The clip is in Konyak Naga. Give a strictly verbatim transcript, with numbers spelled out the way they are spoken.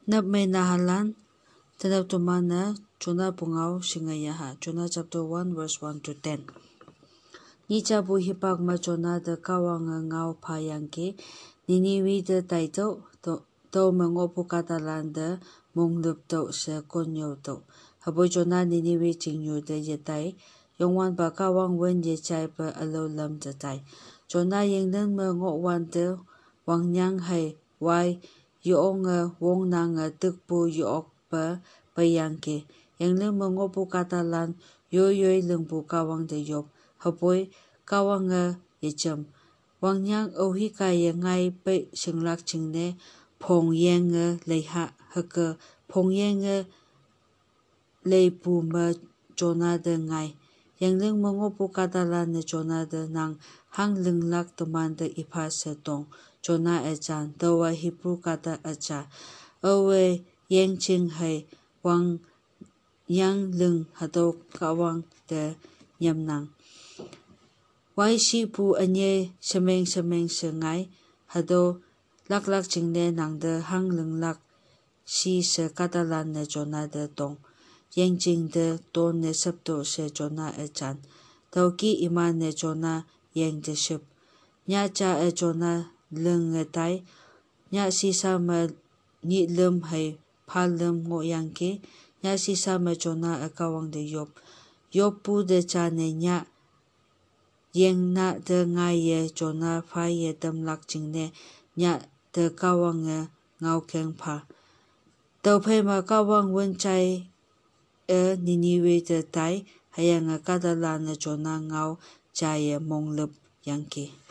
Nap me nahalan, tanap tumana, Jonah pungao shingayaha, Jonah chapter one, verse one to ten. Nyichapu hipak ma Jonah de Kahwang ngao pa yangki, Niniwi de taito, to, to me ngopu katalan de monglup to se konyo to. Hapoi Jonah Niniwi chingnyu de yetai, Youngwanpa Kahwang wen yechai pe alo lam de tai. Jonah yenglen me ngokwan de, wangnyang hai, wai, yonge wongnange tukpu yok pe, pe yangki. Yenglen me ngopu katalan, yoyoi lengpu Kahwang de yop. Hapoi, Kahwange yechem. Wangnyang ohika ye ngai pe shinglak chingne, pong yenge leiha, heke, pong yenge leipu me Jonah de ngai. Yenglen me ngopu katalan ne Jonah de nang hang lenglak teman de ipa se tong. Jonah echan, tawa Hebrew kata echa. Awe yengching hai wang yang leng hatau Kahwang de nyamnang. Wai shipu anye shemeng shemeng she ngai, hatau laklak chingne nang de hang lenglak shi se katalan ne Jonah de tong. Yengching de ton ne septo se Jonah echan. Tauki iman ne Jonah yeng de ship. Nya cha e Jonah leng ngetai. Nya sisa me nyihlem hai palem ngoyangki. Nya sisa me Jonah e Kahwang de yop. Yoppu de cha ne nya yengna de ngai ye Jonah pa ye temlak chingne nya de Kahwange ngao keng pa. Tauphei ma Kahwang wen chai e Niniwi de tai, hayange katalan ne Jonah ngao cha ye monglup yangki.